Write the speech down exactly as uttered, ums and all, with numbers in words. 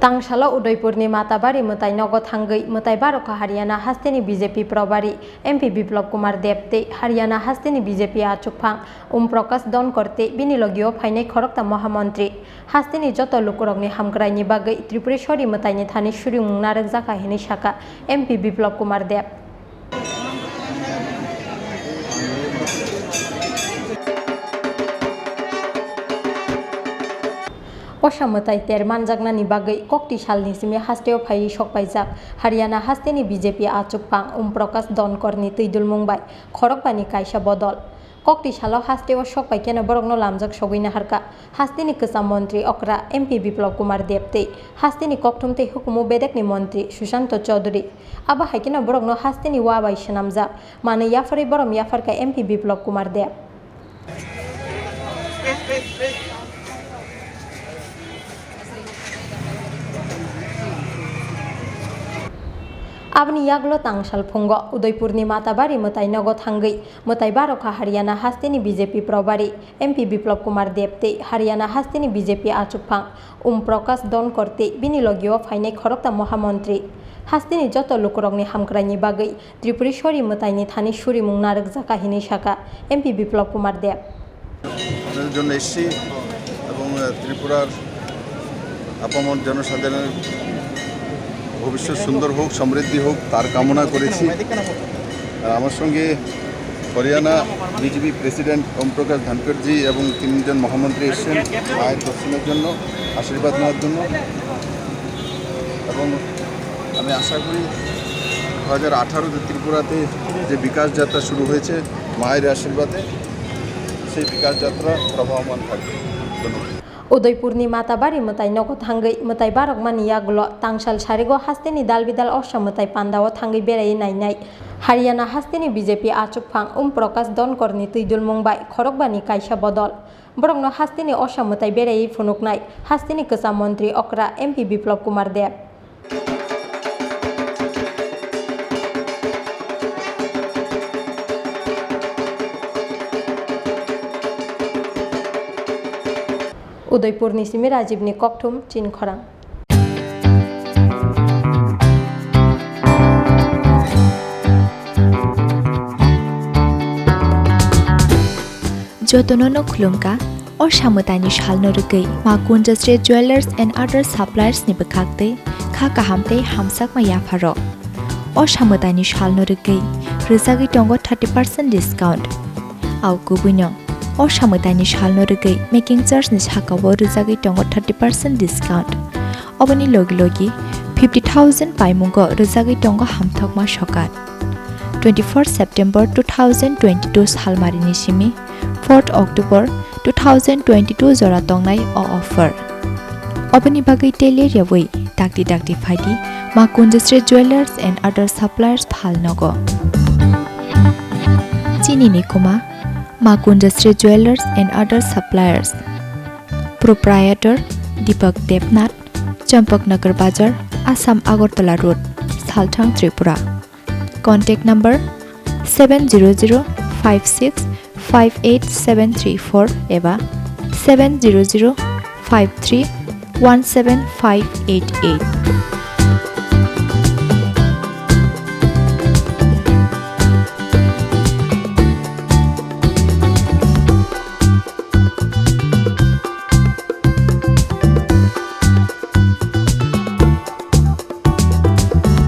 Tangsalo Udaipurni Matabari mwtai nogo thangwi mwtai barokha Haryana hasteni B J P probari M P Biplab Kumar Deb tei Haryana hasteni B J P achukphang Om Prakash Donkor tei bini logio phainai khorokta mohamontri. Hasteni joto lukurokni hamkraini bagwi Tripureshwari mwtaini thani surimung narwkjakha hinwi sakha M P Biplab Kumar Deb. Osa mwtai ter manjaknani bagwi kokti salni simi hasteo phaiwi sokpaijak Haryana hasteni B J P achukphang Om Prakash Donkorni twidulmung bai khorokbani kaisa bodol. Kokti salo hasteo sokpai kheno borokno lamjak sogwi naharkha. Hasteni kwcham montri okra M P Biplab Kumar Deb tei hasteni kokthum tei hukumu bedekni montri Sushanto Chaudhary. Abo hai kheno borokno hasteni waa bai swnamjak manwi yapharwi borom yapharkha M P Biplab Kumar Deb. Aboni yagulo tangsal phungo Udaipurni Matabari mwtai nogo thangwi mwtai barokha Haryana hasteni B J P probari M P Biplab Kumar Deb tei Haryana hasteni B J P achukphang Om Prakash Donkor tei bini logio phainai khorokta mohamontri. Hasteni joto lukurokni hamkraini bagwi Tripureshwari mwtaini thani surimung narwkjakha hinwi sakha M P Biplab Kumar Deb. আপনাদের জন্য এসেছি এবং, আহ, ত্রিপুরার আপামর জনসাধারণের ভবিষ্যৎ সুন্দর হোক, সমৃদ্ধি হোক, তার কামনা করেছি। আর আমার সঙ্গে হরিয়ানা বিজেপি প্রেসিডেন্ট ওম প্রকাশ ধনকরজি এবং তিনজন মহামন্ত্রী এসেছেন মায়ের দর্শনের জন্য, আশীর্বাদ নেওয়ার জন্য। এবং আমি আশা করি দু হাজার আঠারোতে ত্রিপুরাতে যে বিকাশ যাত্রা শুরু হয়েছে মায়ের আশীর্বাদে, সেই বিকাশ যাত্রা প্রবাহমান থাকবে। ধন্যবাদ। Udaipurni Matabari mwtai nogo thangwi mwtai barokmani yagulo tangsal sarigo hasteni dalbidal osa mwtai pandao thangwi beraiwi nainai Haryana hasteni B J P achukphang Om Prakash Donkorni twidulmung bai khorokbani kaisa bodol. Borokno hasteni osa mwtai beraiwi phunuknai hasteni kwcham montri okra M P Biplab Kumar Deb. Udaipurni simi Rajibni kokthum Chinkhorang. Jotono no khulumkha, o samwtaini salno rwgwi Ma Kunjasri Jewellers and Other Suppliers ni bwkhak twi kha kaham tei hamjakma yapharo. O samwtaini salno rwgwi rwjagwi tongo thirty percent discount. Au kubuino, o samwtaini salno rwgwi making charge ni sakao rwjagwi tongo thirty percent discount. Oboni logi logi fifty thousand paimungo rwjagwi tongo hamthokma sokat. Twenty-four September two thousand twenty-two salmarini simi fourth October two thousand twenty-two jora tongnai o offer. Oboni bagwi tele rewi dakti dakti phaidi Ma Kunjasri Jewellers and Other Suppliers phalnogo. Chini ni kuma Ma Kunjasri Jewellers and Other Suppliers. Proprietor Deepak Debnath, Champaknagar Bazar, Assam Agartala Road, Salthang, Tripura. Contact number seven zero zero five six five eight seven three four eba seven zero zero five three one seven five eight eight.